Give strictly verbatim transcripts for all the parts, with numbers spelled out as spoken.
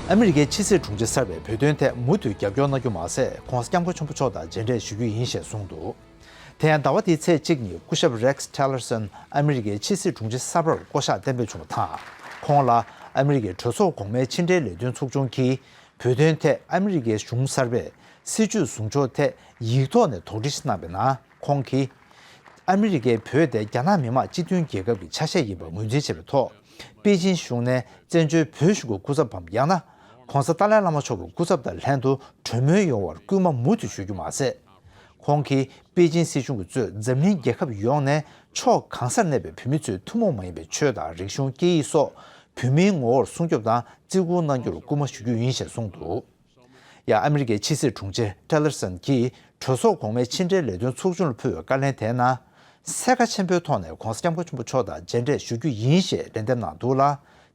ཨ་མི་རི་ཀའི་ཕྱི་སྲིད་དྲུང་ཆེ་གསར་པས་བོད་དོན་ཐད་མུ་མཐུད་རྒྱབ་སྐྱོར་གནང་རྒྱུ་མ་ཟད། ྋགོང་ས་ྋསྐྱབས་མགོན་ཆེན་པོ་མཆོག་དང་མཇལ་འཕྲད་ཞུ་རྒྱུ་ཡིན་ཞེས་གསུངས་འདུག་དེ་ཡང་ཟླ་བ་འདིའི་ཚེས་གཅིག་ཉིན་སྐུ་ཞབས་Rex Tillerson ཨ་མི་རི་ཀའི་ཕྱི་སྲིད་དྲུང་ཆེ་གསར་པར་བསྐོ་གཞག་གཏན་འབེབས་བྱུང་བ་དང་། ཁོང་ལ་ཨ་མི་རི་ཀའི་གྲོས་ཚོགས་གོང་མའི་ཕྱི་འབྲེལ་ལས་དོན་ཚོགས་ཆུང་གིས་བོད་དོན་ཐད་ཨ་མི་རི་ཀའི་གཞུང་གསར་པས་སྲིད་བྱུས་བཟུང་ཕྱོགས་ཐད་ཡིག་ཐོག་ནས་དོགས་འདྲི་ཞིག་གནང་བའི་ནང་། ཁོང་གིས། ཨ་མི་རི་ཀས་བོད་དེ་རྒྱ་ནག་མི་དམངས་སྤྱི་མཐུན་རྒྱལ་ཁབ་ཀྱི་ཆ་ཤས་ཡིན་པར་ངོས་འཛིན་བྱས་པའི་ཐོག་པེ་ཅིན་གཞུང་ནས་བཙན་བྱོལ་བོད་གཞུང་གི་སྐུ་ཚབ་བམ། ཡང་ན་ྋགོང་ས་ཏཱ་ལའི་བླ་མ་མཆོག་གི་སྐུ་ཚབ་དང་ལྷན་དུ་གྲོས་མོལ་ཡོང་བར་སྐུལ་མ་མུ་མཐུད་ཞུ་རྒྱུ་མ་ཟད། ཁོང་གིས་པེ་ཅིན་སྲིད་གཞུང་གིས་གཙོས་འཛམ་གླིང་རྒྱལ་ཁབ་ཡོངས་ནས་ཕྱོགས་གང་སར་གནས་པའི་བོད་མི་ཚོས་ཐུན་མོང་མ་ཡིན་པའི་ཆོས་དང་རིག་གཞུང་སྐད་ཡིག་སོགས་བོད་མིའི་ངོ་བོར་སྲུང་སྐྱོབ་དང་བརྩི་བཀུར་གནང་རྒྱུར་སྐུལ་མ་ཞུ་རྒྱུ་ཡིན་ཞེས་གསུངས་འདུག་ཡང་ཨ་མི་རི་ཀའི་ཕྱི་སྲིད་དྲུང་ཆེ་ཊི་ལར་སན་གྱིས་གྲོས་ཚོགས་གོང་མའི་ཕྱི་འབྲེལ་ལས་དོན་ཚོགས་ཆུང་ལ་ཕུལ་བའི་བཀའ་ལན་དེའི་ནང་། གསལ་ཁ་ཆེན་པོའི་ཐོག་ནས་༧གོང་ས་༧སྐྱབས་མགོན་ཆེན་པོ་མཆོག་དང་མཇལ་འཕྲད་ཞུ་རྒྱུ་ཡིན་ཞེས་ལན་འདེབས་གནང་འདུག་ལ།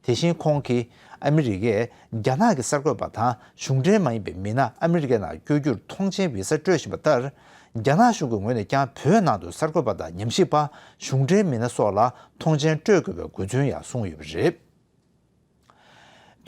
དེ་བཞིན་ཁོང་གིས་ཨ་མི་རི་ཀས་རྒྱ་ནག་གི་གསར་འགོད་པ་དང་གཞུང་འབྲེལ་མ་ཡིན་པའི་མི་སྣ་ཨ་མི་རི་ཀའི་ནང་བསྐྱོད་རྒྱུར་ཐོངས་མཆན་བི་ས་སྤྲོད་བཞིན་པ་ལྟར། རྒྱ་ནག་གཞུང་གི་ངོས་ནས་ཀྱང་བོད་ནང་དུ་གསར་འགོད་པ་དང་ཉམས་ཞིབ་པ། གཞུང་འབྲེལ་མི་སྣ་སོགས་ལ་ཐོངས་མཆན་སྤྲོད་དགོས་པའི་དགོས་མཚོན་ཡང་གསུངས་ཡོད་པ་རེད།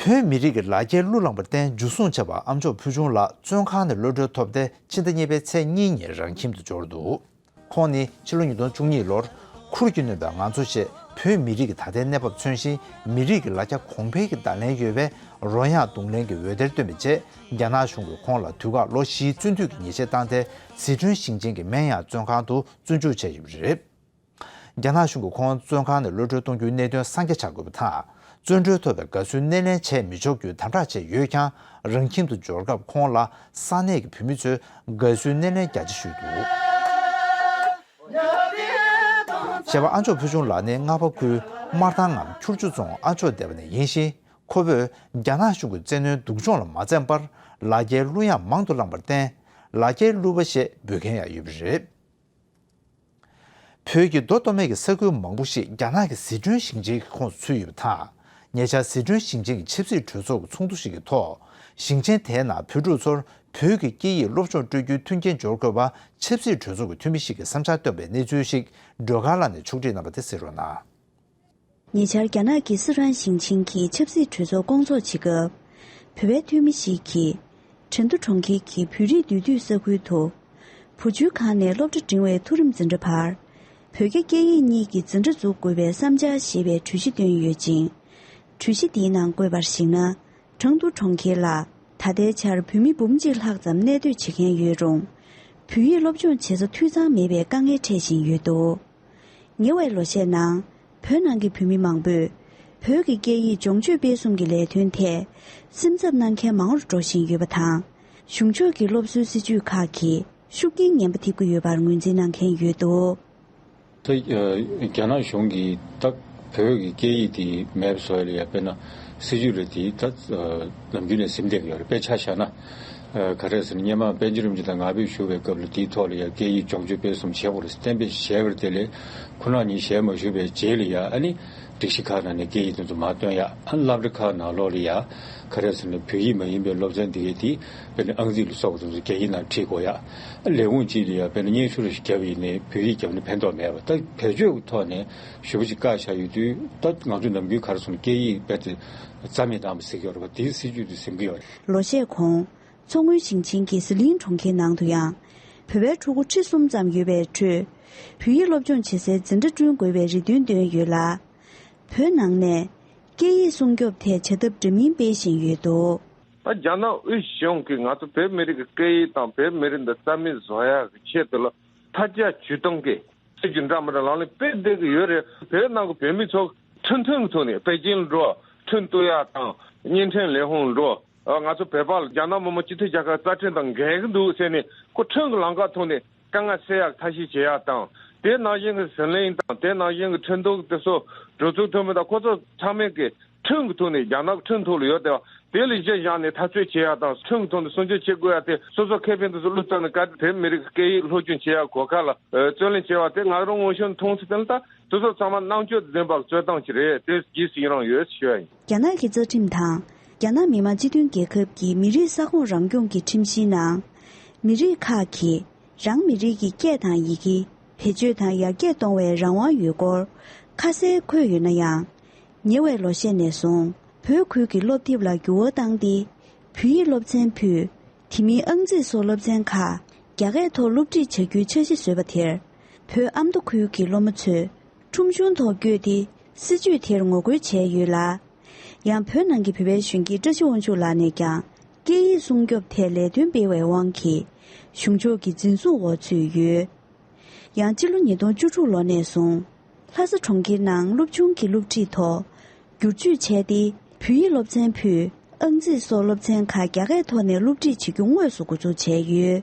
བོད་མི་རིགས་ཀྱི་ལ་རྒྱའི་གླུ་བླངས་པར་བརྟེན་འཇུ་བཟུང་བྱས་པ་ཨ་མཆོག་ཕུལ་བྱུང་ལགས་བཙོན་ཁང་ནས་གློད་གྲོལ་ཐོབ་སྟེ་ཕྱི་ཟླ་གཉིས་པའི་ཚེས་གཉིས་ཉིན་རང་ཁྱིམ་དུ་འབྱོར་འདུག་ཁོང་ནི་ཕྱི་ལོ་ཉིས་སྟོང་བཅུ་གཉིས་ལོར་ཁུར་གྱིས་བསྣུན་པའི་ང་ཚོ་ཞེས་བོད་མི་རིགས་ཀྱི་ད་ལྟའི་གནས་བབ་མཚོན་ཞིང་། མི་རིགས་ཀྱི་ལ་རྒྱ་གོང་འཕེལ་གྱི་བརྡ་ལན་ཡོད་པའི་རོལ་དབྱངས་རྡུང་ལེན་གྱི་འོད་སྡེར་བཏོན་པའི་རྗེས། རྒྱ་ནག་གཞུང་གིས་ཁོང་ལ་དུས་བཀག་ལོ་བཞིའི་བཙོན་འཐུས་ཀྱི་ཉེས་ཆད་བཏང་སྟེ། ཟི་ཁྲོན་ཞིང་ཆེན་གྱི་མེན་ཡང་བཙོན་ཁང་དུ་བཙོན་འཇུག་བྱས་ཡོད་པ་རེད། རྒྱ་ནག་གཞུང་གིས་ཁོང་བཙོན་ཁང་ནས་གློད་གྲོལ་གཏོང་རྒྱུའི་གནད་དོན་གསང་རྒྱ་བྱ་དགོས་པ་དང་། བཙོན་གྲོལ་ཐོབ་པའི་དགའ་བསུའི་སྣེ་ལེན་བྱས་མི་ཆོག་རྒྱུའི་དམ་དྲག་བྱས་ཡོད་ཀྱང་། རང་ཁྱིམ་དུ་འབྱོར་སྐབས་ཁོང་ལ་ས་གནས་ཀྱི་བོད་མི་ཚོས་དགའ་བསུའི་སྣེ་ལེན་རྒྱ་ཆེ་ཞུས་འདུག་གཞས་པ་ཨ་མཆོག་ཕུལ་བྱུང་ལགས་ནི་རྔ་པ་ཁུལ་སྨར་ཐང་ངམ་ཁྱུར་ཆུ་རྫོང་ཨ་མཆོག་སྡེ་བ་ནས་ཡིན་ཞིང་། ཁོ་བོས་རྒྱ་ནག་གཞུང་གི་བཙན་གནོན་སྡུག་སྦྱོང་ལ་མ་འཛེམས་པར་ལ་རྒྱའི་གླུ་དབྱངས་མང་དུ་བླངས་པར་བརྟེན། ལ་རྒྱའི་གླུ་པ་ཞེས་འབོད་མཁན་ཡང་ཡོད་པ་རེད། བོད་ཀྱི་མདོ་སྟོད་སྨད་ཀྱི་ས་ཁུལ་མང་པོ་ཞིག་རྒྱ་ནག་གི་ཟི་ཁྲོན་ཞིང་ཆེན་གྱི་ཁོངས་སུ་ཚུད་ཡོད་པ་དང་། ཉེ་ཆར་ཟི་ཁྲོན་ཞིང་ཆེན་གྱི་ཆབ་སྲིད་གྲོས་ཚོགས་ཀྱི་ཚོགས་འདུ་ཞིག་གི་ཐོག་ཞིང་ཆེན་དེའི་ནང་བོད་ཕྲུག་ཚོར་བོད་ཀྱི་སྐད་ཡིག་སློབ་སྦྱོང་སྤྲོད་རྒྱུའི་མཐུན་རྐྱེན་སྦྱོར་དགོས་པ་ཆབ་སྲིད་གྲོས་ཚོགས་ཀྱི་འཐུས་མི་ཞིག་གིས་བསམ་འཆར་བཏོན་པའི་གནས་ཚུལ་ཞིག་སྒྲོལ་དཀར་ལགས་ནས་ཕྱོགས་སྒྲིག་གནང་བ་དེ་གསན་རོགས་གནང་། ཉེ་ཆར་རྒྱ་ནག་གི་སི་ཁྲོན་ཞིང་ཆེན་གྱི་ཆབ་སྲིད་གྲོས་ཚོགས་སྐོང་ཚོགས་བྱེད་སྐབས། བོད་པའི་འཐུས་མི་ཞིག་གིས། ཁྲེང་ཏུའུ་གྲོང་ཁྱེར་གྱི་བོད་རིགས་འདུས་སྡོད་ས་ཁུལ་དུ། བུ་བཅོལ་ཁང་ནས་སློབ་གྲྭ་འབྲིང་བའི་མཐོ་རིམ་འཛིན་གྲྭ་བར། བོད་རྒྱ་སྐད་ཡིག་གཉིས་ཀྱི་འཛིན་གྲྭ་འཛུགས་དགོས་པའི་བསམ་འཆར་ཞེས་པའི་གྲོས་གཞི་བཏོན་ཡོད་ཅིང་། གྲོས་གཞི་འདིའི་ནང་བཀོད་པར་གཞིགས་ན། ཁྲེང་ཏུའུ་གྲོང་ཁྱེར་ལ། ད་ལྟའི་ཆར་བོད་མི་འབུམ་གཅིག་ལྷག་ཙམ་གནས་སྡོད་བྱེད་མཁན་ཡོད་རུང་། བོད་ཡིག་སློབ་སྦྱོང་བྱེད་ས་འཐུས་ཚང་མེད་པའི་དཀའ་ངལ་འཕྲད་བཞིན་ཡོད་འདུག་ཉེ་བའི་ལོ་ཤས་ནང་། བོད་ནང་གི་བོད་མི་མང་པོས། བོད་ཀྱི་སྐད་ཡིག་སྦྱོང་སྤྱོད་སྤེལ་གསུམ་གྱི་ལས་དོན་ཐད། སེམས་འཚབ་གནང་མཁན་མང་རུ་འགྲོ་བཞིན་ཡོད་པ་དང་། གཞུང་ཕྱོགས་ཀྱི་སློབ་གསོའི་སྲིད་ཇུས་ཁག་གིས། ཤུགས་རྐྱེན་ངན་པ་ཐེབས་ཀྱི་ཡོད་པར་ངོས་འཛིན་གནང་མཁན་ཡོད་འདུག་ད་རྒྱ་ནག་གཞུང་གིས་ད་བོད་ཀྱི་སྐད་ཡིག་དེ་མེད་པ་བཟོ་ཡ་ལ་ཡ་དཔེར་ན་སྲིད་ཇུས་རེ་དེ་ད་ནམ་རྒྱུན་ནས་ཟིན་བསྡད་ཀྱི་ཡོད་རེད། དཔེ་ཆ་བཞག་ན། ག་རེ་ཟེར་ན་སྔོན་མ་པཎ་ཆེན་རིན་པོ་ཆེ་དང་ང་ཕོད་བཞུགས་པའི་སྐབས་ལ་དེའི་ཐོག་ལ་ཡ་སྐད་ཡིག་སྦྱོང་སྤྱོད་སྤེལ་གསུམ་བྱེད་དགོས་རེད་ཟེར་གཏན་འབེབས་བྱས་པ་རེད། དེ་ལས་ཁོ་རང་གཉིས་ཞལ་མ་བཞུགས་པའི་རྗེས་ལ་ཡ་ཨ་ནི་སྒྲིག་གཞི་ཁག་ནང་ནས་སྐད་ཡིག་དེ་ཚོ་མར་བཏོན་ཡ། ཨ་ནི་སློབ་གྲྭ་ཁག་ནང་ལོགས་ལ་ཡ་ག་རེ་ཟེར་ན་བོད་ཡིག་མ་ཡིན་པའི་སློབ་ཚན་དེ་གའི་དེ་དཔེར་ན་ཨང་རྩིས་ལ་སོགས་པ་དེ་ཚོ་རྒྱ་ཡིག་ནང་ཁྲིད་དགོས་ཡ། ལས་ཁུངས་གཅིག་ལ་ཡ་དཔེར་ན་སྙན་ཞུ་རེ་ཞིག་བརྒྱབ་ཡིན་ནའི་བོད་ཡིག་བརྒྱབ་ན་ཕན་ཐོགས་མེད་པ། ད་བེད་སྤྱོད་ཀྱི་ཐོག་ནས་ཞེ་པོ་ཅིག་བཀག་བཞག་ཡོད་དུས། ད་ང་ཚོ་ནམ་རྒྱུན་ག་རེ་ཟེར་ན་སྐད་ཡིག་རྦད་དེ་རྩ་མེད་བཏང་བ་ཟེར་གྱི་ཡོད་རེད་པ། དེའི་སྲིད་ཇུས་དེ་ཟིན་གྱི་ཡོད་རེད། ལོ་ཤས་གོང་། མཚོ་སྔོན་ཞིང་ཆེན་གྱི་ཟི་ལིང་གྲོང་ཁྱེར་ནང་དུ་ཡང་། བོད་པའི་ཕྲུ་གུ་ཁྲི་གསུམ་ཙམ་ཡོད་པའི་ཁྲོད། བོད་ཡིག་སློབ་སྦྱོང་བྱེད་སའི་འཛིན་གྲྭ་བསྐྲུན་དགོས་པའི་རེ་འདུན་བཏོན་ཡོད་ལ། བོད་ནང་ནས་སྐད་ཡིག་སྲུང་སྐྱོབ་ཐད་བྱ་ཐབས་འདྲ་མིན་སྤེལ་བཞིན་ཡོད་འདུག་ད་རྒྱ་ནག་དབུས་གཞུང་གིས་ང་ཚོ་བོད་མི་རིགས་ཀྱི་སྐད་ཡིག་དང་བོད་མི་རིགས་འདི་རྩ་མེད་བཟོ་ཡག་གི་ཆེད་དུ་ལ་ཐབས་བརྒྱ་ཇུས་སྟོང་གིས། སྲིད་ཇུས་འདྲ་མི་འདྲ་ལག་ལེན་སྤེལ་བསྡད་ཀྱི་ཡོད་རེད། བོད་ནང་གི་བོད་མི་ཚོ་ཁྲིམས་མཐུན་གྱི་ཐོག་ནས་པེ་ཅིན་འགྲོ། ཁྲིམས་གཏུག་ཡག་དང་བརྙན་འཕྲིན་ལས་ཁུངས་འགྲོ། ཨ། ང་ཚོ་བོད་པ་ལ་རྒྱ་ནག་མི་དམངས་སྤྱི་མཐུན་རྒྱལ་ཁབ་རྩ་ཁྲིམས་དང་འགལ་གྱི་འདུག་ཟེར་ནས་ཁོ་ཁྲིམས་ཀྱི་ལམ་ཁ་ཐོག་ནས་དཀའ་ངལ་སེལ་ཡག་ཐབས་ཤེས་བྱེད་ཡག་དང་། དེ་ནང་བཞིན་གྱི་ཟི་ལིང་དང་དེ་ནང་བཞིན་གྱི་ཁྲིན་ཏུའུ་དེ་ཚོ་གྲོས་ཚོགས་འཐུས་མི་དང་ཁོ་ཚོ་ཚང་མས་ཀྱི་ཁྲིམས་ཀྱི་ཐོག་ནས་རྒྱ་ནག་གི་ཁྲིམས་ཐོག་ལ་ཡོད་དེ། དེ་ལ་གཞི་བཞག་ནས་འཐབ་རྩོད་བྱེད་ཡག་དང་ཁྲིམས་ཀྱི་ཐོག་ནས་སྲུང་སྐྱོབ་བྱེད་དགོས་ཡག་དེ། སོ་སོ་ཁེ་ཕན་དེ་ཚོ་བློ་བཏང་ནས་ག་དེ་བོད་མི་རིགས་ཀྱི་སྐད་ཡིག་སློབ་སྦྱོང་བྱེད་ཡག་གོ་སྐབས་ལ། ཨ། བརྩོན་ལེན་བྱས་པ་དེ་ང་རང་ངོས་ཤུགས་མཐོང་ཚུལ་དེ་ལ་ད་དེ་ཚོ་ཚང་མ་རྣམ་དཔྱོད་ལྡན་པ་གཙོས་སྟངས་ཅིག་རེད། དེ་རྗེས་སུ་ཡི་རང་ཡོད་ཞུ་ཡ་ཡིན། རྒྱ་ནག་གི་རྩ་ཁྲིམས་དང་། རྒྱ་ནག་མི་དམངས་སྤྱི་མཐུན་རྒྱལ་ཁབ་ཀྱི་མི་རིགས་ས་ཁོངས་རང་སྐྱོང་གི་ཁྲིམས་གཞིའི་ནང་། མི་རིགས་ཁག་གིས་རང་མི་རིགས་ཀྱི་སྐད་དང་ཡི་གེ་བེད་སྤྱོད་དང་ཡར་རྒྱས་གཏོང་བའི་རང་དབང་ཡོད་སྐོར་ཁ་གསལ་འཁོད་ཡོད་ན་ཡང་། ཉེ་བའི་ལོ་ཤས་ནས་བཟུང་ བོད་ཁུལ་གྱི་སློབ་དེབ་ལ་འགྱུར་བ་བཏང་སྟེ། བོད་ཡིག་སློབ་ཚན་ཕུད། དེ་མིན་ཨང་རྩིས་སོགས་སློབ་ཚན་ཁག་རྒྱ་སྐད་ཐོག་སློབ་ཁྲིད་བྱ་རྒྱུའི་འཆར་གཞི་བཟོས་པ་དེར། བོད་ཨ་མདོ་ཁུལ་གྱི་སློབ་མ་ཚོས་ཁྲོམ་གཞུང་ཐོག་བསྐྱོད་དེ་སྲིད་བྱུས་དེར་ངོ་རྒོལ་བྱས་ཡོད་ལ། ཡང་བོད་ནང་གི་བོད་པའི་གཞོན་སྐྱེས་བཀྲ་ཤིས་དབང་ཕྱུག་ལགས་ནས་ཀྱང་སྐད་ཡིག་སྲུང་སྐྱོབ་ཐད་ལས་དོན་སྤེལ་བའི་དབང་གིས་གཞུང་ཕྱོགས་ཀྱི་འཛིན་བཟུང་འོག་ཚུད་ཡོད། ཡང་སྤྱི་ལོ་ཉིས་སྟོང་བཅུ་དྲུག་ལོ་ནས་བཟུང་ལྷ་ས་གྲོང་ཁྱེར་ནང་སློབ་ཆུང་གི་སློབ་ཁྲིད་ཐོག་བསྒྱུར་བཅོས་བྱས་ཏེ། བོད་ཡིག་སློབ་ཚན་ཕུད། ཨང་རྩིས་སོགས་སློབ་ཚན་ཁག་རྒྱ་སྐད་ཐོག་ནས་སློབ་ཁྲིད་བྱེད་རྒྱུ་དངོས་སུ་འགོ་འཛུགས་བྱས་ཡོད།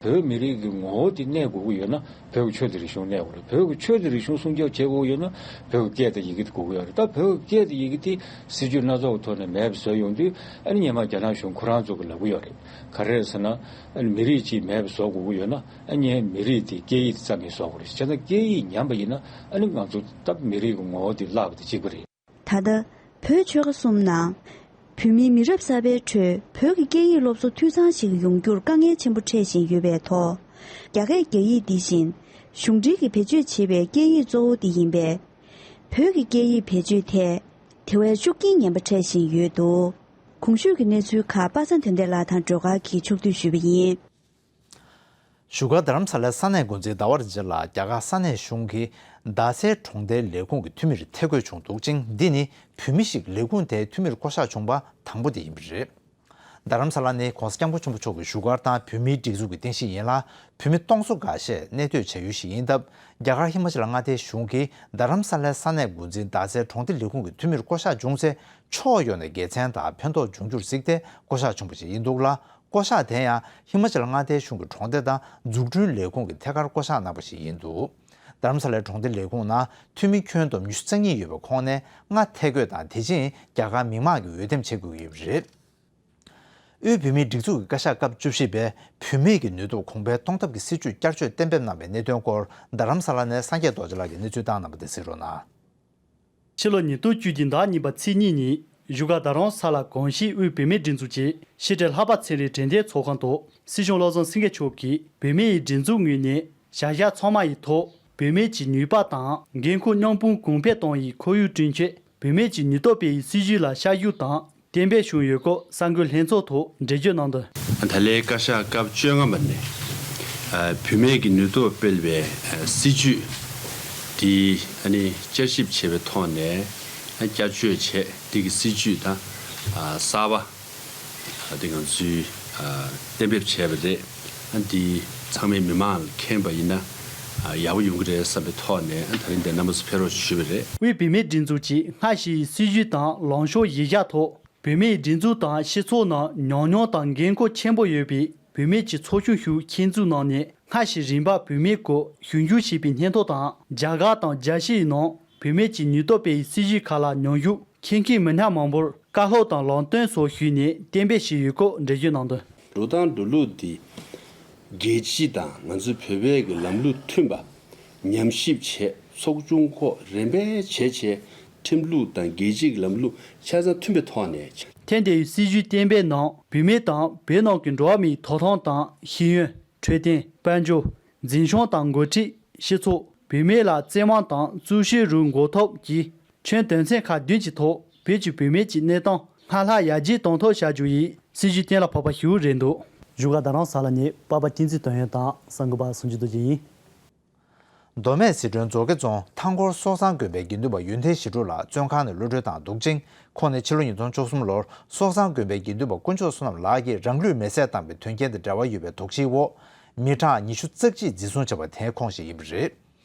བོད་མི་རིགས་ཀྱི་ངོ་བོ་དེ་གནས་དགོས་ཀྱི་ཡོད་ན། བོད་ཀྱི་ཆོས་དང་རིག་གཞུང་གནས་དགོས་རེད། བོད་ཀྱི་ཆོས་དང་རིག་གཞུང་སྲུང་སྐྱོབ་བྱེད་དགོས་ཀྱི་ཡོད་ན། བོད་ཀྱི་སྐད་དང་ཡི་གེ་དེ་དགོས་ཀྱི་ཡོད་རེད། ད་བོད་ཀྱི་སྐད་དང་ཡི་གེ་དེ་སྲིད་ཇུས་སྣ་ཚོགས་ཀྱི་ཐོག་ནས་མེད་པ་བཟོས་ཡོང་དུས། ཨ་ནི་སྔོན་མ་རྒྱ་ནག་གཞུང་ཁོ་རང་ཚོ་གིས་ལབ་ཀྱི་ཡོད་རེད། ག་རེ་རེད་ཟེར་ན། ཨ་ནི་མི་རིགས་གཅིག་མེད་པ་བཟོ་དགོས་ཀྱི་ཡོད་ན། ཨ་ནི་མི་རིགས་དེ་སྐད་ཡིག་དེ་རྩ་མེད་བཟོ་དགོས་རེད། བྱས་ན་སྐད་ཡིག་ཉམས་པ་ཡིན་ན། ཨ་ནི་ང་ཚོ་ད་མི་རིགས་ཀྱི་ངོ་བོ་དེ་བརླག་པ་དང་གཅིག་པ་རེད། ད་ལྟ་བོད་ཆོལ་ཁ་གསུམ་ནང་བོད་མིའི་མི་རབས་གསར་པའི་ཁྲོད་བོད་ཀྱི་སྐད་ཡིག་སློབ་གསོ་འཐུས་ཚང་ཞིག་ཡོང་རྒྱུར་དཀའ་ངལ་ཆེན་པོ་འཕྲད་བཞིན་ཡོད་པའི་ཐོག་རྒྱ་སྐད་རྒྱ་ཡིག་འདི་བཞིན་གཞུང་འབྲེལ་གྱི་བེད་སྤྱོད་བྱེད་པའི་སྐད་ཡིག་གཙོ་བོ་འདི་ཡིན་པས། བོད་ཀྱི་སྐད་ཡིག་བེད་སྤྱོད་ཐད་དེ་བས་ཤུགས་རྐྱེན་ངན་པ་འཕྲད་བཞིན་ཡོད་འདུག་གོང་ཞུས་ཀྱི་གནས་ཚུལ་ཁག་པ་སངས་དོན་ལྡན་ལགས་དང་སྒྲོལ་དཀར་གྱིས་ཕྱོགས་བསྡུས་ཞུས་པ་ཡིན། བཞུགས་སྒར་རྡ་རམ་ས་ལའི་ས་གནས་འགོ་འཛིན་ཟླ་བ་རིན་ཆེན་ལགས་རྒྱ་གར་ས་གནས་གཞུང་གི་རྡ་སའི་གྲོང་རྡལ་ལས་ཁུངས་ཀྱི་འཐུས་མིར་ཐད་བསྐོས་བྱུང་འདུག་ཅིང་། འདི་ནི་བོད་མི་ཞིག་ལས་ཁུངས་དེའི་འཐུས་མིར་བསྐོ་གཞག་བྱུང་པ་དང་པོ་དེ་ཡིན་པ་རེད། རྡ་རམ་ས་ལ་ནི་༧གོང་ས་༧སྐྱབས་མགོན་ཆེན་པོ་མཆོག་གི་བཞུགས་སྒར་དང་བོད་མིའི་སྒྲིག་འཛུགས་ཀྱི་རྟེན་གཞི་ཡིན་ལ། བོད་མི་སྟོང་ཚོ་འགའ་ཤས་གནས་སྡོད་བྱ་ཡུལ་ཞིག་ཡིན་སྟབས། རྒྱ་གར་ཧི་མ་ཅལ་མངའ་སྡེའི་གཞུང་གིས་རྡ་རམ་ས་ལའི་ས་གནས་འགོ་འཛིན་རྡ་སའི་གྲོང་སྡེ་ལས་ཁུངས་ཀྱི་འཐུས་མིར་བསྐོ་གཞག་བྱུང་ཚེ། ཕྱོགས་ཡོངས་ནས་དགེ་མཚན་དང་ཕན་ཐོགས་འབྱུང་རྒྱུར་གཟིགས་ཏེ་བསྐོ་གཞག་བྱུང་བ་ཞིག་ཡིན་འདུག་ལ། བསྐོ་གཞག་དེ་ཡང་ཧི་མ་ཅལ་མངའ་སྡེའི་གཞུང་གི་གྲོང་སྡེ་དང་འཛུགས་སྐྲུན་ལས་ཁུངས་ཀྱིས་ཐད་ཀར་བསྐོ་གཞག་གནང་བ་ཞིག་ཡིན་འདུག་རྡ་རམ་ས་ལའི་གྲོང་སྡེ་ལས་ཁུངས་ནང་འཐུས་མི་ཁྱོན་བསྡོམས་ཉི་ཤུ་རྩ་གཉིས་ཡོད་པའི་ཁོངས་ནས་ལྔ་ཐད་བསྐོས་དང་། དེ་བཞིན་རྒྱ་གར་མི་མང་གིས་འོས་འདེམས་བྱེད་དགོས་ཀྱི་ཡོད་པ་རེད། དབུས་བོད་མིའི་སྒྲིག་འཛུགས་ཀྱི་བཀའ་ཤག་སྐབས་བཅུ་བཞི་པས་བུད་མེད་ཀྱི་ནུས་སྟོབས་གོང་འཕེལ་གཏོང་ཐབས་ཀྱི་སྲིད་ཇུས་བསྐྱར་བཅོས་གཏན་འབེབས་གནང་བའི་གནད་དོན་སྐོར་རྡ་རམ་ས་ལ་ནས་སངས་རྒྱས་རྡོ་རྗེ་ལགས་ཀྱིས་གནས་ཚུལ་བཏང་གནང་བ་དེ་གཟིགས་རོགས་གནང་། ཕྱི་ལོ་ཉིས་སྟོང་བཅུ་བདུན་ཟླ་གཉིས་པ་ཚེས་གཉིས་ཉིན་བཞུགས་སྒར་རྡ་རམ་ས་ལ་གོང་ཞིས་དབུས་བུད་མེད་སྒྲིག་འཛུགས་ཀྱི་ཕྱི་དྲིལ་ལྷག་པ་ཚེ་རིང་དྲན་རྟེན་ཚོགས་ཁང་དུ་སྲིད་སྐྱོང་བློ་བཟང་སེང་གེ་མཆོག་གིས་བུད་མེད་ཀྱི་སྒྲིག་འཛུགས་ངོས་ནས་བྱ་གཞག་ཚང་མ་ཡི་ཐོག་བུད་མེད་ཀྱི་ནུས་པ་དང་འགན་ཁུར་མཉམ་སྤུངས་གོང་འཕེལ་གཏོང་ཡི་ཁོར་ཡུག་བསྐྲུན་ཆེད། བུད་མེད་ཀྱི་ནུས་སྟོབས་སྤེལ་ཡི་སྲིད་ཇུས་ལ་ཤར་བསྐྱོད་དང་གཏན་འབེབས་བྱུང་ཡོད་སྐོར་གསར་འགོད་ལྷན་ཚོགས་ཐོག་འགྲེལ་བརྗོད་གནང་དོན། ད་ལའི་བཀའ་ཤག་སྐབས་བཅོ་ལྔ་པ་ནས་བུད་མེད་ཀྱི་ནུས་སྟོབས་སྤེལ་བའི་སྲིད་ཇུས་འདི་ནི་བསྐྱར་ཞིབ་བྱས་པའི་ཐོག་ནས་བསྐྱར་བཅོས་བྱས། འདི་གི་སྲིད་ཇུས་དང་གསར་པ་འདི་ང་ཚོས་གཏན་འབེབས་བྱས་པ་རེད། འདི་ཚང་མས་མི་མང་ལ་མཁྱེན་པ་ཡིན་ན་ཡག་པོ་ཡོང་གི་རེད་བསམ་པའི་ཐོག་ནས་ད་རིང་འདིར་རྣམ་པ་ཚོ་ཕེབས་རོགས་ཞུས་པ་རེད། དབུས་བུད་མེད་སྒྲིག་འཛུགས་ཀྱིས་སྔ་ཕྱིའི་སྲིད་ཇུས་དང་ལངས་ཕྱོགས་གཞི་བཞག་ཐོག་བུད་མེད་སྒྲིག་འཛུགས་དང་སྤྱི་ཚོགས་ནང་ཉམས་མྱོང་དང་འགན་ཁུར་ཆེན་པོ་ཡོད་པའི་བུད་མེད་ཀྱི་ཚོགས་ཆུང་ཞིག་ཆེད་འཛུགས་གནང་ནས། སྔ་ཕྱི་རིམ་པར་བུད་མེད་སྐོར་ཞིབ་འཇུག་བྱས་པའི་སྙན་ཐོ་དང་། རྒྱ་གར་དང་རྒྱལ་སྤྱིའི་ནང་བུད་མེད་ཀྱི་ནུས་སྟོབས་སྤེལ་བའི་སྲིད་ཇུས་ཁག་ལ་མཉམ་ཞུགས་མཁས་མཁས་མི་སྣ་མང་པོར་བཀའ་སློབ་དང་ལམ་སྟོན་སོགས་ཞུས་ནས་གཏན་འབེབས་བྱས་ཡོད་སྐོར་འགྲེལ་བརྗོད་གནང་དོན། འགྲོ་སྟངས་འགྲོ་ལུགས་འདི་རྒྱལ་སྤྱི་དང་ང་ཚོའི་བོད་པའི་གི་ལམ་ལུགས་མཐུན་པ། ཉམས་ཞིབ་བྱས། ཚོགས་ཆུང་ཁོག་རིམ་པས་བྱས་བྱས། ཁྲིམས་ལུགས་དང་རྒྱལ་སྤྱིའི་ལམ་ལུགས་ཆ་ཚང་མཐུན་པའི་ཐོག་ནས། ཐེངས་འདིའི་སྲིད་ཇུས་གཏན་འབེབས་ནང་བུད་མེད་དང་བོད་ནང་གི་འགྲོ་བ་མིའི་ཐོབ་ཐང་དང་ཤེས་ཡོན། འཕྲོད་བསྟེན། དཔལ་འབྱོར། འཛིན་སྐྱོང་དང་འགོ་ཁྲིད། སྤྱི་ཚོགས། བུད་མེད་ལ་བཙན་དབང་དང་གཙོ་ཤེད་རུ་འགོག་ཐབས་ཀྱི་ཁྱོན་དོན་ཚན་ཁག་བདུན་གྱི་ཐོག་བོད་ཀྱི་བུད་མེད་ཀྱི་གནས་སྟངས་སྔར་ལྷག་ཡར་རྒྱས་གཏོང་ཐབས་བྱ་རྒྱུ་ཡི་སྲིད་ཇུས་གཏན་ལ་ཕབ་པ་ཞིག་རེད་འདུག་བཞུགས་སྒར་རྡ་རམ་ས་ལ་ནས་པ་ཕ་བསྟན་འཛིན་དོན་ཡོད་དང་གསར་འགོད་པ་སུམ་ཅུ་རྡོ་རྗེ་ཡིན། མདོ་སྨད་སི་ཁྲོན་མཛོ་དགེ་རྫོང་མཐའ་འཁོར་སོག་བཟང་དགོན་པའི་དགེ་འདུན་པ་ཡོན་ཏན་ཞི་ཀྲོང་ལགས་བཙོན་ཁང་ནས་གློད་གྲོལ་བཏང་འདུག་ཅིང་། ཁོང་ནི་ཕྱི་ལོ་ཉིས་སྟོང་བཅུ་གསུམ་ལོར་སོག་བཟང་དགོན་པའི་དགེ་འདུན་པ་དཀོན་མཆོག་བསོད་ནམས་ལགས་ཀྱིས་རང་ལུས་མེར་སྲེག་བཏང་བའི་དོན་རྐྱེན་དང་འབྲེལ་བ་ཡོད་པའི་དོགས་གཞིའི་འོག་མི་གྲངས་ཉི་ཤུ་རྩ་གཅིག་འཛིན་བཟུང་བྱས་པ་དེའི་ཁོངས་ཤིག་ཡིན་པ་རེད།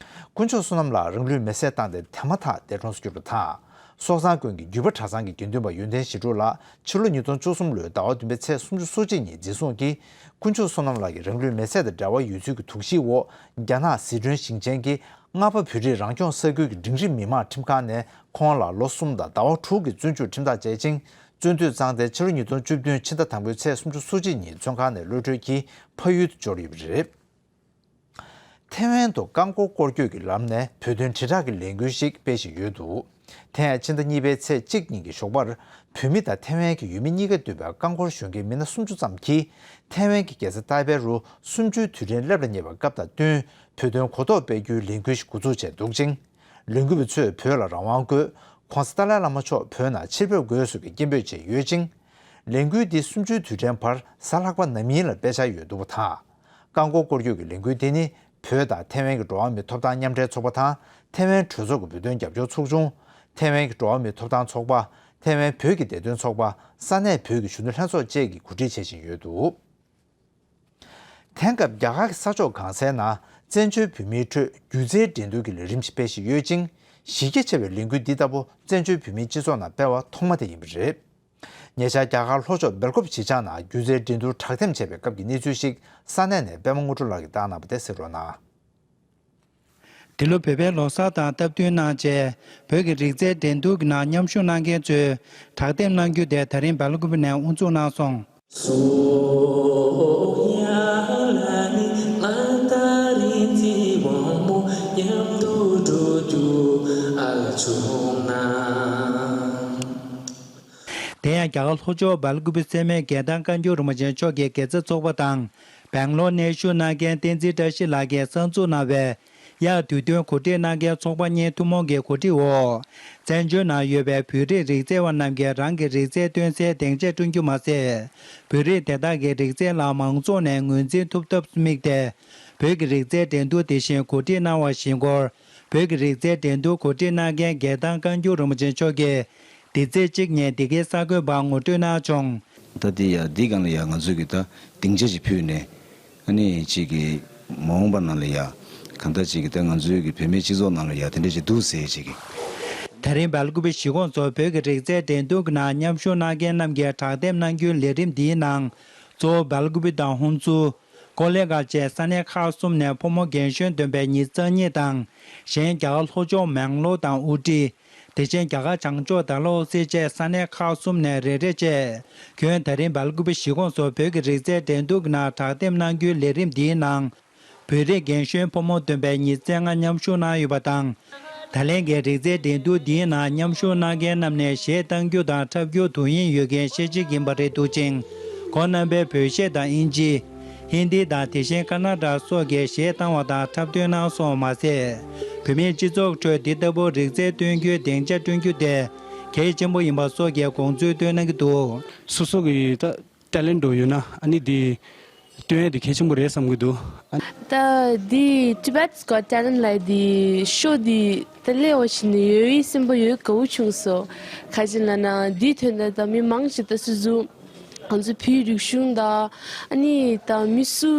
དཀོན་མཆོག་བསོད་ནམས་ལགས་རང་ལུས་མེར་སྲེག་བཏང་སྟེ་དེ་མ་ཐག་འདས་གྲོངས་སུ་གྱུར་པ་དང་། སོག་བཟང་དགོན་གྱི་བརྒྱུད་པ་གྲྭ་ཚང་གི་དགེ་འདུན་པ་ཡོན་ཏན་ཞི་ཀྲོང་ལགས་ཕྱི་ལོ་ཉིས་སྟོང་བཅུ་གསུམ་ལོའི་ཟླ་བ་བདུན་པའི་ཚེས་སུམ་ཅུ་སོ་གཅིག་ཉིན་འཛིན་བཟུང་གིས་དཀོན་མཆོག་བསོད་ནམས་ལགས་ཀྱི་རང་ལུས་མེར་སྲེག་དང་འབྲེལ་བ་ཡོད་ཚུལ་གྱི་དོགས་གཞིའི་འོག་རྒྱ་ནག་སི་ཁྲོན་ཞིང་ཆེན་གྱི་རྔ་པ་བོད་རིགས་རང་སྐྱོང་ས་ཁུལ་གྱི་འབྲིང་རིམ་མི་དམངས་ཁྲིམས་ཁང་ནས་ཁོང་ལ་ལོ་གསུམ་དང་ཟླ་བ་དྲུག་གི་བཙོན་འཇུག་ཁྲིམས་ཐག་བཅད་ཅིང་། བཙོན་འཐུས་བརྩམས་ཏེ་ཕྱི་ལོ་ཉིས་སྟོང་བཅུ་བདུན་ཕྱི་ཟླ་དང་པོའི་ཚེས་སུམ་ཅུ་སོ་གཅིག་ཉིན་བཙོན་ཁང་ནས་གློད་གྲོལ་གྱིས་ཕ་ཡུལ་དུ་འབྱོར་ཡོད་པ་རེད། ཐའེ་ཝན་དུ་རྐང་འཁོར་སྐོར་སྐྱོད་ཀྱི་ལམ་ནས་བོད་དོན་དྲིལ་བསྒྲགས་ཀྱི་ལས་འགུལ་ཞིག་སྤེལ་བཞིན་ཡོད་འདུག་དེ་ཡང་ཕྱི་ཟླ་གཉིས་པའི་ཚེས་གཅིག་ཉིན་གྱི་ཞོགས་པར་བོད་མི་དང་ཐའེ་ཝན་གྱི་ཡུལ་མི་གཉིས་ཀ་འདུས་པའི་རྐང་འཁོར་གཞོན་སྐྱེས་མི་སྣ་སུམ་ཅུ་ཙམ་གྱིས་ཐའེ་ཝན་གྱི་རྒྱལ་ས་ཏཱའེ་པེ་རུ་གསུམ་བཅུའི་དུས་དྲན་སླེབས་ལ་ཉེ་བའི་སྐབས་དང་བསྟུན་བོད་དོན་གོ་རྟོགས་སྤེལ་རྒྱུའི་ལས་འགུལ་ཞིག་འགོ་འཛུགས་བྱས་འདུག་ཅིང་། ལས་འགུལ་བ་ཚོས་བོད་ལ་རང་དབང་དགོས། ༧གོང་ས་ཏཱ་ལའི་བླ་མ་མཆོག་བོད་ནང་ཕྱིར་ཕེབས་དགོས་སོགས་ཀྱི་སྐད་འབོད་བྱས་ཡོད་ཅིང་། ལས་འགུལ་འདི་གསུམ་བཅུའི་དུས་དྲན་བར་གཟའ་ལྷག་པ་ནམ་ཡིན་ལ་སྤེལ་འཆར་ཡོད་འདུག་པ་དང་། རྐང་འཁོར་སྐོར་སྐྱོད་ཀྱི་ལས་འགུལ་དེ་ནི་བོད་དང་ཐའེ་ཝན་གྱི་འགྲོ་བ་མིའི་ཐོབ་ཐང་མཉམ་འབྲེལ་ཚོགས་པ་དང་ཐའེ་ཝན་གྲོས་ཚོགས་ཀྱི་བོད་དོན་རྒྱབ་སྐྱོར་ཚོགས་ཆུང་། ཐའེ་ཝན་གྱི་འགྲོ་བ་མིའི་ཐོབ་ཐང་ཚོགས་པ། ཐའེ་ཝན་བོད་ཀྱི་བདེ་དོན་ཚོགས་པ། ས་གནས་བོད་ཀྱི་གཞོན་ནུ་ལྷན་ཚོགས་བཅས་ཀྱིས་གོ་སྒྲིག་བྱེད་བཞིན་ཡོད་འདུག་དེང་སྐབས་རྒྱ་གར་གྱི་ས་ཕྱོགས་གང་སའི་ནང་བཙན་བྱོལ་བོད་མིའི་ཁྲོད་སྒྱུ་རྩལ་འགྲན་བསྡུར་གྱི་ལས་རིམ་ཞིག་སྤེལ་བཞིན་ཡོད་ཅིང་། གཞི་རྒྱ་ཆེ་བའི་ལས་འགུལ་འདི་ལྟ་བུ་བཙན་བྱོལ་བོད་མིའི་སྤྱི་ཚོགས་ནང་སྤེལ་བ་ཐོག་མ་དེ་ཡིན་པ་རེད། ཉེ་ཆར་རྒྱ་གར་ལྷོ་ཕྱོགས་སྦེལ་ཀོབ་གཞིས་ཆགས་ནང་སྒྱུ་རྩལ་འགྲན་བསྡུར་དྲག་འཐེན་བྱས་པའི་སྐབས་ཀྱི་གནས་ཚུལ་ཞིག་ས་གནས་ནས་པད་མ་དངོས་གྲུབ་ལགས་ཀྱིས་བཏང་གནང་བ་དེ་གསན་རོགས་གནང་། འདི་ལོ་བོད་པའི་ལོ་གསར་དང་སྟབས་བསྟུན་གནང་བྱས། བོད་ཀྱི་རིག་རྩལ་འགྲན་བསྡུར་གྱི་ནང་མཉམ་ཞུགས་གནང་མཁན་ཚོས་དྲག་འཐེན་གནང་རྒྱུ་དེ་ད་རིང་སྦེལ་ཀོབ་ནས་དབུ་འཛུགས་གནང་སོང་། སོ་ཡ་ལ་ནི་ང་ད་རིང་ཚེ་དབང་མོ་མཉམ་དུ་འགྲོ་རྒྱུ་ཨ་ལ་བྱུང་ན། དེ་ཡང་རྒྱ་གར་ལྷོ་ཕྱོགས་སྦེལ་ཀོབ་སེ་མེད་རྒྱལ་ཐང་བཀའ་འགྱུར་རིན་པོ་ཆེ་མཆོག་གི་དགེ་རྩ་ཚོགས་པ་དང་། སྦེང་ལོར་གནས་བཞུགས་གནང་མཁན་བསྟན་འཛིན་བཀྲ་ཤིས་ལགས་ཀྱིས་གསར་འཛུགས་གནང་བའི་དབྱར་དུས་སྟོན་གོ་སྒྲིག་གནང་མཁན་ཚོགས་པ་གཉིས་ཐུན་མོང་གི་གོ་སྒྲིག་འོག་བཙན་བྱོལ་ནང་ཡོད་པའི་བོད་རིགས་རིག་རྩལ་བ་རྣམས་ཀྱིས་རང་གི་རིག་རྩལ་སྟོན་སའི་སྡིངས་ཆ་བསྐྲུན་རྒྱུ་མ་ཟད། བོད་རིགས་དེ་དག་གི་རིག་རྩལ་ལ་མང་ཚོགས་ནས་ངོས་འཛིན་ཐུབ་ཐབས་སུ་དམིགས་ཏེ། བོད་ཀྱི་རིག་རྩལ་འགྲན་བསྡུར་དེ་བཞིན་གོ་སྒྲིག་གནང་བ་བཞིན་སྐོར། བོད་ཀྱི་རིག་རྩལ་འགྲན་བསྡུར་གོ་སྒྲིག་གནང་མཁན་རྒྱལ་ཐང་བཀའ་འགྱུར་རིན་པོ་ཆེ་མཆོག་གིས་འདི་ཚེས་གཅིག་ཉིན་འདི་གའི་གསར་འགོད་པར་ངོ་སྤྲོད་གནང་བྱུང་། ད་འདི་ཡ་འདི་སྒང་ལ་ཡ་ང་ཚོས་ཀྱི་ད་སྡིངས་ཆ་ཞིག་ཕུལ་ནས་ཨ་ནི་ཅིག་གི་མ་འོངས་པ་ནང་ལ་ཡ་གང་ལྟར་ཅིག་གི་ད་ང་ཚོའི་གི་བོད་མིའི་སྤྱི་ཚོགས་ནང་ལ་ཡ་དེ་འདྲ་ཅིག་འདུག་ཟེར་ཅིག་གི། ད་རིང་སྦེལ་ཀོབ་གཞིས་ཁོངས་སུ་བོད་ཀྱི་རིག་རྩལ་འགྲན་བསྡུར་གྱི་ནང་མཉམ་ཞུགས་གནང་མཁན་རྣམས་ཀྱིས་དྲག་འཐེན་གནང་རྒྱུའི་ལས་རིམ་འདིའི་ནང་། གཙོ་བོ་སྦེལ་ཀོབ་དང་ཧུན་སུར། ཀོ་ལེ་གྷལ་བཅས་ས་གནས་ཁག་གསུམ་ནས་ཕོ་མོ་རྒན་གཞོན་འདོན་པའི་མི་རྩ་གཉིས་དང་། གཞན་རྒྱ་གར་ལྷོ་ཕྱོགས་མེང་ལོར་དང་ཨུ་ཏི། དེ་བཞིན་རྒྱ་གར་བྱང་ཕྱོགས་ཌལ་ཧོ་སི་བཅས་ས་གནས་ཁག་གསུམ་ནས་རེ་རེ་བཅས། ཁྱོན་ད་རིང་སྦེལ་ཀོབ་གཞིས་ཁོངས་སུ་བོད་ཀྱི་རིག་རྩལ་འགྲན་བསྡུར་གྱི་ནང་དྲག་འཐེན་གནང་རྒྱུའི་ལས་རིམ་འདིའི་ནང་། བོད་རིགས་རྒན་གཞོན་ཕོ་མོ་འདོན་པའི་མི་རྩ་ལྔ་མཉམ་ཞུགས་གནང་ཡོད་པ་དང་། ད་ལན་གྱི་རིག་རྩལ་འགྲན་བསྡུར་འདིའི་ནང་མཉམ་ཞུགས་གནང་མཁན་རྣམས་ནས་གཞས་གཏང་རྒྱུ་དང་འཁྲབ་རྒྱུར་དུས་ཡུན་ཡོད་མཁན་ཤེས་བྱེད་ཡིན་པ་རེད་འདུག་ཅིང་། ཁོང་རྣམ་པས་བོད་གཞས་དང་དབྱིན་ཇི། ཧིན་དི་དང་དེ་བཞིན་ཀ་ན་ཌ་སོགས་ཀྱི་གཞས་བཏང་བ་དང་འཁྲབ་སྟོན་གནང་སོང་མ་ཟད། བོད་མིའི་སྤྱི་ཚོགས་ཁྲོད་འདི་ལྟ་བུ་རིག་རྩལ་སྟོན་རྒྱུའི་སྡིངས་ཆ་བསྐྲུན་རྒྱུ་དེ་གལ་ཆེན་པོ་ཡིན་པ་སོགས་ཀྱི་དགོངས་ཚུལ་བཏོན་གནང་གི་འདུག། སོ་སོ་གི་ད་ཊེ་ལེན་ཊ་ཡོད་ན་ཨ་ནི་འདི་སྟོན་ཡ་དེ་གལ་ཆེན་པོ་རེད་བསམ་གྱི་འདུག། ཨ་ད་འདི་Tibet's Got Talent ལབ་འདི་ཤོ་འདི་ད་སླེབས་པ་ཞིག་ནས་ཡོད་ཡིན་སེམས་པ་ཡོད་དགའ་བོ་བྱུང་སོང་། ག་ཅི་ལབ་ན་འདིའི་དོན་དག་ད་མི་མང་ཞིག་ད་སོ་སོ་ང་ཚོ་བོད་རིག་གཞུང་དང་ཨ་ནི་ད་མི་སུ་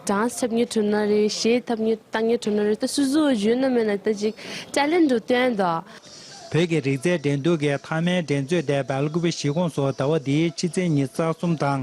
ཌན་སི་འཁྲབ་མཁན་འགྲོ་ན་རེད། གཞས་འཁྲབ་མཁན་གཏང་མཁན་འགྲོ་ན་རེད། ད་སོ་སོ་ཡོད་ན་མེད་ན་ད་ཅིག་ཊེ་ལེན་ཊ་འདྲ་བཏོན་ད། བོད་ཀྱི་རིག་རྩལ་འགྲན་བསྡུར་གྱི་མཐའ་མའི་འགྲན་རྩོད་དེ་སྦེལ་ཀོབ་གཞིས་ཁོངས་སུ་ཟླ་བ་འདིའི་ཕྱི་ཚེས་ཉི་ཤུ་རྩ་གསུམ་དང་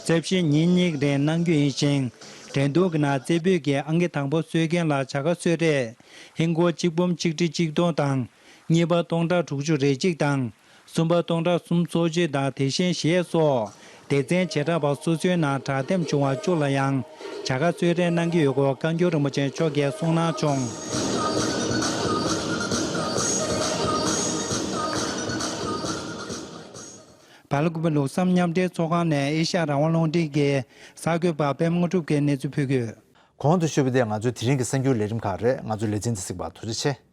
རྩ་བཞི་ཉིན་གཉིས་རིང་གནང་རྒྱུ་ཡིན་ཞིང་། འགྲན་བསྡུར་གྱི་ནང་རྩེ་ཕུད་ཀྱི་ཨང་ཀི་དང་པོ་སོན་མཁན་ལ་བྱ་དགའ་གསོལ་རས་ཧིན་སྒོར་གཅིག་འབུམ་ཆིག་ཁྲི་གཅིག་སྟོང་དང་། གཉིས་པ་སྟོང་ཕྲག་དྲུག་ཅུ་རེ་གཅིག་དང་། གསུམ་པ་སྟོང་ཕྲག་སུམ་ཅུ་སོ་གཅིག་དང་དེ་བཞིན་གཞས་སོགས་སྡེ་ཚན་བྱེ་བྲག་པ་སོ་སོའི་ནང་དྲག་འཐེན་བྱུང་བ་བཅུ་ལ་ཡང་བྱ་དགའ་གསོལ་རས་གནང་གི་ཡོད་སྐོར་བཀའ་འགྱུར་རིན་པོ་ཆེ་མཆོག་གིས་གསུངས་གནང་བྱུང་། སྦེལ་ཀོབ་ལུགས་བསམ་མཉམ་འབྲེལ་ཚོགས་ཁང་ནས་ཨེ་ཤ་ཡ་རང་དབང་རླུང་འཕྲིན་གྱི་གསར་འགོད་པ་པད་མ་དངོས་གྲུབ་ཀྱིས་གནས་ཚུལ་ཕུལ་གྱི་ཡོད། གོང་དུ་ཞུས་པ་དེ་ང་ཚོའི་དེ་རིང་གི་གསར་འགྱུར་ལས་རིམ་ཁག་རེད། ང་ཚོའི་ལེ་ཚན་འདི་གཟིགས་པར་ཐུགས་རྗེ་ཆེ།